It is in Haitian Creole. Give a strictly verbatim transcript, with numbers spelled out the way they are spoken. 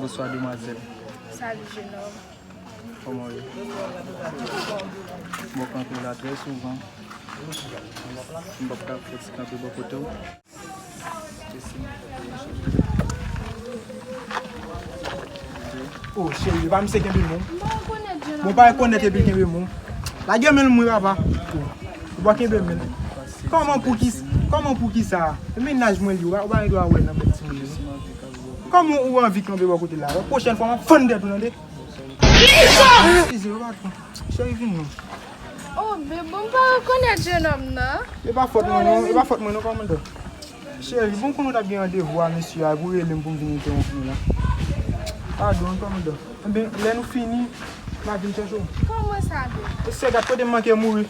Bonswa, demwazèl. Salut, jeune homme. Kòman w ye? Mwen kanpe la trè souvan. M p ap ka fè ti kanpe bò kote w. Oh, cheri, e pa misye kenbe m non. Mwen pa rekonèt epi l kenbe m. Lage men l mwen, papa. Ou pa kenbe men l. Kòman pou ki, kòman pou ki sa? E mennaj mwen li, ou pa, ou pa gen dwa wè nan bèt timoun yo. Kòman ou anvi kanpe bò kote la? Pwochèn fwa, m ap fann tèt ou, tande? Eskize, yo patwon. Cheri, vin non. Oh, bebe, m pa rekonèt jenòm nan. E pa fòt mwen non, e pa fòt mwen non, kòmandan. Cheri, bon, konnen w t ap gen randevou a mesye a, pou rele m pou m vin entèwonp nou la. Padon, kòmandan. Enben, lè nou fini, m a vin chèche w. Kòman sa, bebe? Mesye, gad kote m manke mouri.